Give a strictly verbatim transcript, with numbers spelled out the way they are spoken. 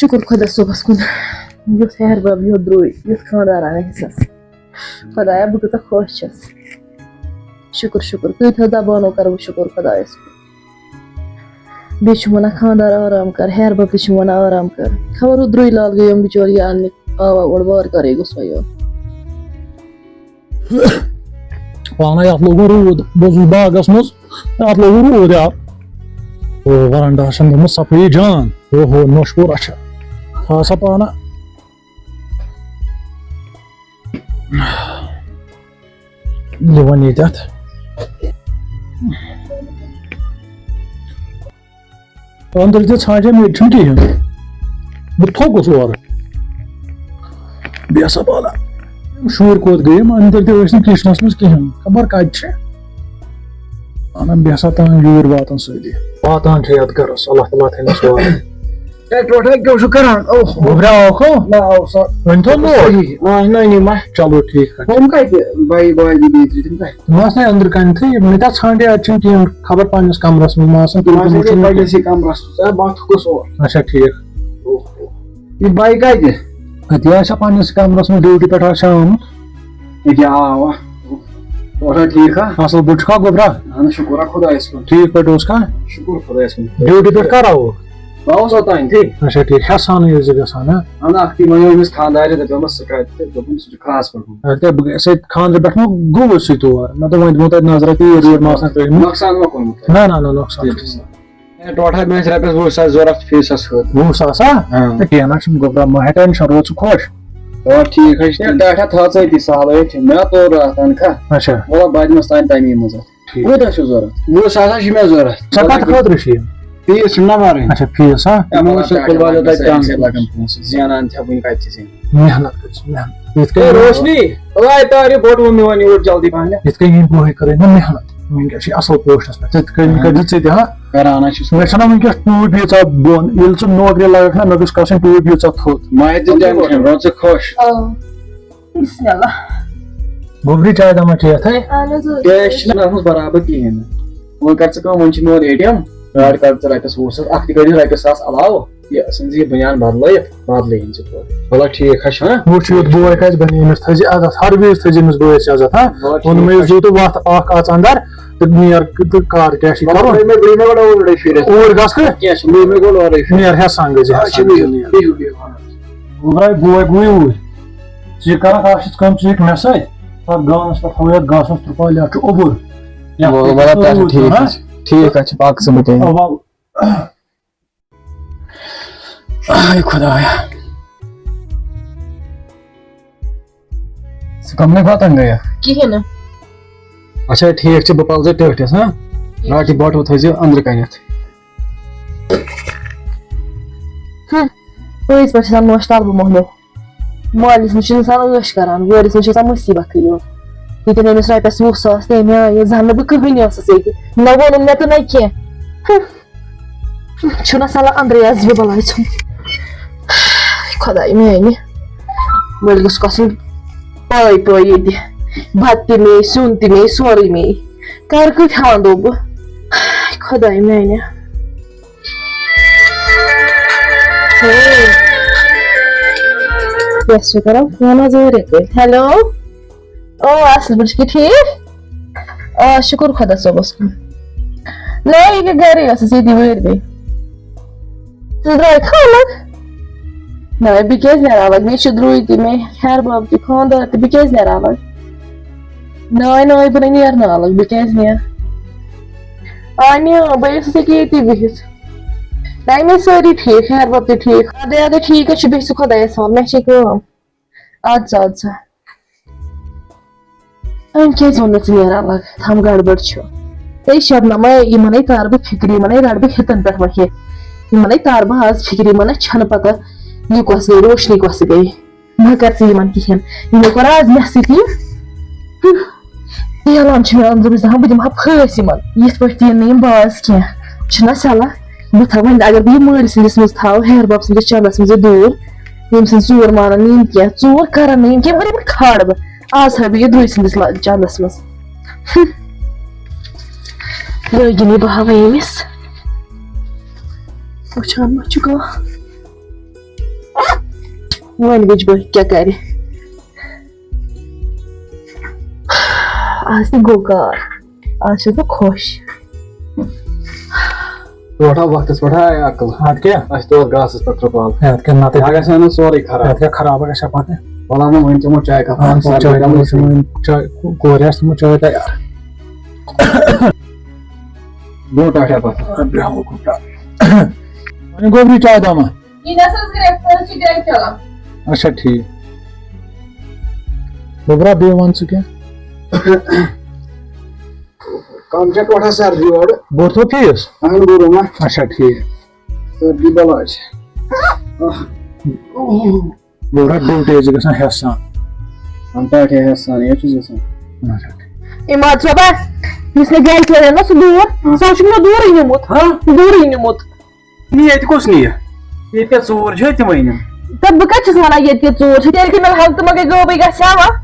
شُکُر خۄدا صٲبَس کُن، یُتھ ہیہَر بَب یُتھ درٛوے، یُتھ خانٛدار آیہِ اَسہِ۔ خۄدایا، بہٕ کۭژاہ خۄش چھَس۔ شُکُر، شُکُر، کۭتیٛاہ زبانو کَرٕ بہٕ شُکُر خۄدایَس کُن۔ بیٚیہِ چھُم وَنان، خانٛدار آرام کَر، ہیہَر بَب تہِ چھُم وَنان، آرام کَر۔ خبر ہُہ درٛوے لال گٔیوم بِچور یہِ اَننہِ، آوا اورٕ وارٕ کارٕے گوٚژھ وۄنۍ یُن۔ پانے اَتھ لوگُن روٗد، بہٕ اوسُس باغَس منٛز، اَتھ لوگُن روٗد یار۔ او، ورانڈاہَس چھَم گٔمٕژ صفٲیی جان۔ او ہو، نوشہِ پوٗر، اچھا۔ تھاو سا پانہٕ۔ یہِ وَن ییٚتٮ۪تھ۔ أنٛدٕرۍ تہِ ژھانٛڈے، مےٚ تہِ چھُنہٕ کِہیٖنۍ۔ بہٕ تھوٚکُس اورٕ۔ بیٚیہِ ہسا بالا، یِم شُرۍ کوٚت گٔے؟ یِم أنٛدٕرۍ تہِ ٲسۍ نہٕ کِچنَس منٛز کِہیٖنۍ۔ خبر کَتہِ چھِ؟ اَنان بیٚیہِ ہسا تام یوٗرۍ واتان سٲری۔ واتان چھِ یَتھ گَرَس، اللہ تعالیٰ تھٲینَس وارٕ۔ ہے، ٹوٹھا کیٛاہ چھُکھ کران؟ اوہ، گوٚبرا آوکھو؟ نہ، آو سا۔ ؤنۍ تو نوٹ۔ صحیح۔ آ، نہ، نہ، مہ۔ چلو، ٹھیٖک حظ۔ ہُم کَتہِ؟ بھائی، بھائی، بیٚیہِ تِم کَتہِ؟ تِم آسہٕ نَے أنٛدرٕ کَنہِ تھٕے، مےٚ تہِ آسہٕ ژھانٛڈے، اَتہِ چھِنہٕ کِہیٖنۍ، خبر پنٛنِس کَمرَس منٛز ما آسَن، تِم تِم آسَن وٕچھُن تۄہہِ نہٕ پنٛنِسٕے کَمرَس منٛز۔ ہے، بہٕ ہا تھوٚکُس اور۔ اچھا، ٹھیٖک۔ اوہ، اوہ۔ یہِ بھائی کَتہِ؟ اَتہِ آسہِ ہا پنٛنِس کَمرَس منٛز، ڈیوٹی پٮ۪ٹھ آسہِ ہا آمُت۔ ییٚکیٛاہ آو، آ۔ ٹوٹھا ٹھیٖک ہا؟ اَصٕل پٲٹھۍ چھُکھا گوٚبرا؟ اَہَن حظ، شُکُر ہا خۄدایَس کُن۔ ٹھیٖک پٲٹھۍ اوسکھا؟ شُکُر خۄدایَس کُن۔ ڈیوٹی پٮ۪ٹھ کَر آوُکھ؟ بہٕ آوُس اوٚتانۍ تھٕے۔ اچھا، ٹھیٖک۔ ہٮ۪سانٕے ٲسۍ زِ گژھان، ہا؟ اَہَن حظ، اَکھتُے وَنیو أمِس خانٛدارِ، دَپیومَس، ژٕ کَتہِ تہٕ دوٚپُن، سُہ چھُ خاص پٲٹھۍ۔ اَدٕ کیٛاہ، بہٕ گٔیَس أتھۍ خانٛدرٕ پٮ۪ٹھ ما گوٚوُس سُے تور؟ مےٚ دوٚپ، وۄنۍ دِمو تَتہِ نظرہ تہٕ یورٕ یورٕ ما آسَن ترٛٲومٕتۍ۔ نۄقصان ما کوٚرمُت تۄہہِ؟ نہ، نہ، نہ، نۄقصان تیٚلہِ چھُنہٕ۔ چھُنہٕ۔ ہے، ٹوٹھا مےٚ ٲسۍ رۄپیَس وُہ ساس ضوٚرَتھ فیٖسَس خٲطرٕ۔ وُہ ساس ہا؟ اۭں۔ تہٕ کینٛہہ نہ چھُنہٕ، گوٚبرا، مہ ہےٚ ٹٮ۪نشَن، روز ژٕ خۄش۔ آ، ٹھیٖک حظ چھُ۔ ہے، ٹاٹھا تھاو ژٕ أتی سہلٕے، أتھۍ چھُ مےٚ توٚر راتھ تنخواہ۔ اچھا۔ وَلہٕ بہٕ دِمَس تانۍ تَمی منٛز اَتھ۔ ٹھیٖک۔ کوٗتاہ چھُ ضوٚرَتھ؟ وُہ ساس حظ چھِ مےٚ ضوٚرَتھ۔ ژےٚ کَتھ خٲطرٕ چھُ یہِ؟ فیٖس چھُم نہ بَرٕنۍ۔ اچھا، فیٖس ہا؟ ہے، یِمو وَلہٕ چھُ ٹاٹھا کُلوالو تَتہِ کَم۔ لَگَن پونٛسہٕ، زینان چھا وٕنہِ کَتہِ چھِ زینان؟ محنت کٔر ژٕ، محنت۔ یِتھ کٔنۍ ہے، روشنی، وَلہٕ آے طارق بوٹ ووٚن مےٚ وۄنۍ یور جلدی پَہَن۔ یِتھ کٔنۍ یِم برونٛہٕے کٔرٕے نہ محنت، وٕنکٮ۪س چھِ اَصٕل پوسٹَس پٮ۪ٹھ۔ ژٕ تہِ کٔرۍ، کٔرۍ زِ ژٕ تہِ، ہا؟ کران ہا چھُس۔ مےٚ چھَنہ وٕنکٮ۪س ٹوٗپۍ ییٖژاہ بۄن، ییٚلہِ ژٕ نوکری لَگَکھ نہ، مےٚ گٔژھ کھَسٕنۍ ٹوٗپۍ ییٖژاہ تھوٚد۔ مہ ہےٚ ژٕ ٹٮ۪نشَن، رَٹ ژٕ خۄش۔ آ، بسم اللہ۔ گوٚبرِ چاے دامہ چیٚیَتھ، ہے؟ اہن حظ، اۭں۔ کیش چھِنہٕ اَتھ منٛز برابر کِہیٖنۍ نہٕ۔ وۄنۍ کر ژٕ کٲم، وۄنۍ چھِ میون اے ٹی ایم، گاڑِ کَڑ ژٕ رۄپیَس وُہ ساس، اَکھ تہِ کٔڑِتھ رۄپیَس ساس علاوٕ۔ یہِ ژھٕن زِ یہِ بٔنیان بدلٲیِتھ، بدلٲیِن ژٕ تورٕ۔ وَلہٕ ٹھیٖک حظ چھُ، ہاں؟ وٕچھ یُتھ بوے کَتہِ بَنہِ، أمِس تھٲیزِ عزت، ہر وِزِ تھٲیزِ أمِس بٲیِس عزت، ہاں؟ وَلہٕ ٹھیٖک ووٚنمَے حظ چھُ۔ زِ تہٕ وَتھ اَکھ اَژ اَندَر تہٕ نیر تہٕ کَر کیٛاہ چھِ چلو، کَرُن؟ بیٚیہِ مےٚ، بیٚیہِ مےٚ وَنو اورَے پھِرِتھ۔ اوٗرۍ گژھ کہٕ؟ کینٛہہ چھُنہٕ، بیٚیہِ مےٚ گوٚو اورَے پھِرِتھ۔ نیر ہٮ۪تھ سنٛگہٕ زِ ہٮ۪تھ اچھا، سنٛگہٕ۔ بِہِو، بِہِو، بِہِو۔ گوٚبرا، بوے گوٚوُے اوٗرۍ۔ ژٕ یہِ کَرَکھ اَکھ چیٖز کٲم، ژٕ یِکھ مےٚ سۭتۍ، تَتھ گانَس پٮ۪ٹھ تھاوو یَتھ گاسَس ترٛپال، یَتھ چھُ اوٚبُر۔ یَتھ وَلہٕ، پٮ۪ٹھ وَلہٕ، چھُ تَتھ چھُ روٗد، ٹھیٖک ہاں؟ حظ چھُ، ٹھیٖک حظ چھُ، پَکھ ژٕ وٕنکٮ۪ن۔ اَوا۔ آے خۄدایا۔ ژٕ کَمنٕے پَتَن گٔیَکھ؟ کِہیٖنۍ نہٕ۔ اچھا، ٹھیٖک چھُ، بہٕ پَلہٕ ژےٚ ٹٲٹھِس، ہاں؟ ٹھیٖک۔ رَٹہِ بَٹُو تھٲیزِ أنٛدرٕ کَنٮ۪تھ۔ ہُم، پٔزۍ پٲٹھۍ چھِ آسان نوٚش تَلہٕ بہٕ مۄہلیو۔ مٲلِس نِش چھُنہٕ اِنسان عٲش کَران، وٲرِس نِش چھِ آسان مُصیٖبتٕے یوت۔ ییٚتٮ۪ن أمِس رۄپیَس وُہ ساس تہِ أمۍ آیہِ، زَن نہٕ بہٕ کٕہٕنۍ ٲسٕس ییٚتہِ، نہ ووٚنُم مےٚ تہٕ نہ کینٛہہ۔ ہُم۔ چھُنہ سَلان اَندرٕے آز یہِ بَلاے ژھُن۔ خۄداے میٛانہِ، مٔلۍ گوٚژھ آسُن پٲے پٲے ییٚتہِ۔ بَتہٕ تہِ مے، سیُن تہِ مے، سورُے مے۔ کَرٕ کۭتۍ ہاوان دوٚب بہٕ؟ خۄداے میٛانہِ۔ ہے۔ یَس چھِ کَران فون حظ ٲرۍ یَپٲرۍ۔ ہیلو۔ او، اَصٕل پٲٹھۍ چھُکھٕ ٹھیٖک؟ آ، شُکُر خۄدا صٲبَس کُن۔ نہ، یہِ کیٛاہ گَرے ٲسٕس، ییٚتی وٲرۍ گٔے۔ ژٕ درٛاے خانہٕ؟ نہ، بہٕ کیٛازِ نیرٕ الگ؟ مےٚ چھِ درٛوے تہِ، مےٚ ہیٚہر بب تہِ، خانٛدار تہِ، بہٕ کیٛازِ نیرٕ الگ؟ نہ، نہ، بہٕ نَے نیرٕ نہٕ الگ، بہٕ کیٛازِ نیرٕ؟ آ، نہ، بہٕ ٲسٕس ییٚکیٛاہ ییٚتی بِہِتھ۔ نہ، مےٚ سٲری ٹھیٖک، ہیٚہر بب تہِ ٹھیٖک۔ اَدٕ، اَدٕ، ٹھیٖک حظ چھُ، بیٚہہ ژٕ خۄدایَس حوالہٕ، مےٚ چھےٚ کٲم۔ اَدٕ سا، اَدٕ سا۔ أمۍ کیٛازِ ووٚن نہٕ ژٕ نیران لگ؟ تھَم گڑبڑ چھُ۔ ہے شبنمہ، یِمَن ہے تارٕ بہٕ فِکرِ، یِمَن ہے رَٹہٕ بہٕ ہِتَن پٮ۪ٹھ وۄنۍ۔ یِمَن ہے تارٕ بہٕ آز فِکرِ، یِمَن ہے چھَنہٕ پَتہ یہِ کۄس گٔے، روشنی کۄس گٔے۔ مہ کر ژٕ یِمَن کِہیٖنۍ۔ یِمو کوٚر آز مےٚ سۭتۍ یہِ۔ ہُہ۔ تیلان چھُ مےٚ أنٛدرٕ، بہٕ چھَس دَپان بہٕ دِمہٕ ہا پھٲسۍ یِمَن۔ یِتھ پٲٹھۍ دِن نہٕ یِم باز کینٛہہ۔ چھُنہ صلاح؟ بہٕ تھاوٕ وۄنۍ، اگر بہٕ یہِ مٲلۍ سٕنٛدِس منٛز تھاوٕ، ہیٚہر بب سٕنٛدِس چَندَس منٛز یہِ دوٗر، ییٚمۍ سٕنٛز ژوٗر مانَن نہٕ یِم کینٛہہ، ژوٗر کَرَن نہٕ یِم کینٛہہ، مگر یِمَن کھالہٕ بہٕ۔ آز تھاوٕ بہٕ یہِ درٛوے سٕنٛدِس لا-، چَندَس منٛز۔ ہُہ۔ لٲگِن یہِ بہاوٕنۍ أمِس۔ وٕچھان ما چھُ کانٛہہ۔ وۄنۍ وٕچھ بہٕ کیٛاہ کَرِ۔ آز تہِ گوٚو کار، آز چھَس بہٕ خۄش۔ ٹوٹھا وقتس پٮ۪ٹھ آے عقل۔ اَدٕ کیٛاہ؟ اَسہِ تہِ اوس گاسس پٮ۪ٹھ ترٛپال۔ اَدٕ کیٛاہ نَتہٕ یا گژھِ ہا نہٕ سورُے خراب۔ اَدٕ کیٛاہ خرابہ گژھِ ہا پَتہٕ؟ وَلہٕ ہا وۄنۍ چٮ۪مو چاے کپ۔ اَہَن سا، چاے چٮ۪مو أسۍ وۄنۍ۔ چاے، کورِ آسہِ تھٲومٕژ چاے تیار۔ برونٛٹھ آسہِ ہا پَتہٕ۔ بیٛاکھ گوٚبرا۔ وۄنۍ گوٚبری چاے دامہ۔ یہِ نہ سا ٲس گرٛٮ۪کھ، سۄ ٲس یہِ گرٛٮ۪کھ چلان۔ اچھا ٹھیٖک۔ گوٚبرا بیٚیہِ وَن ژٕ کینٛہہ۔ کم چھےٚ ٹوٹھا سردی اورٕ۔ بوٚر تھوٚو فیٖس؟ اہن گوٚو ما؟ اچھا ٹھیٖک۔ سردی بلاے چھِ۔ گوٚبرا ڈیوٹی ٲسۍ گژھان ہٮ۪س سان۔ ہم پٲٹھۍ ہٮ۪س سان، یہِ چھُس گژھان۔ اچھا ٹھیٖک۔ عماد صٲبا، یُس مےٚ گرِکۍ لٲگۍ نا سُہ دوٗر، سُہ چھُ مےٚ دوٗرٕے نیوٗمُت۔ ہاں؟ دوٗرٕے نیوٗمُت۔ نہ ییٚتہِ کُس نِیہِ؟ ییٚتہِ کیٛاہ ژوٗر چھِ تِمے نِم۔ تہٕ بہٕ کَتہِ چھَس وَنان ییٚتہِ کیٛاہ ژوٗر چھِ؟ تیٚلہِ کَمہِ حالتہٕ منٛز گٔے غٲبٕے گژھِ ہا وۄنۍ؟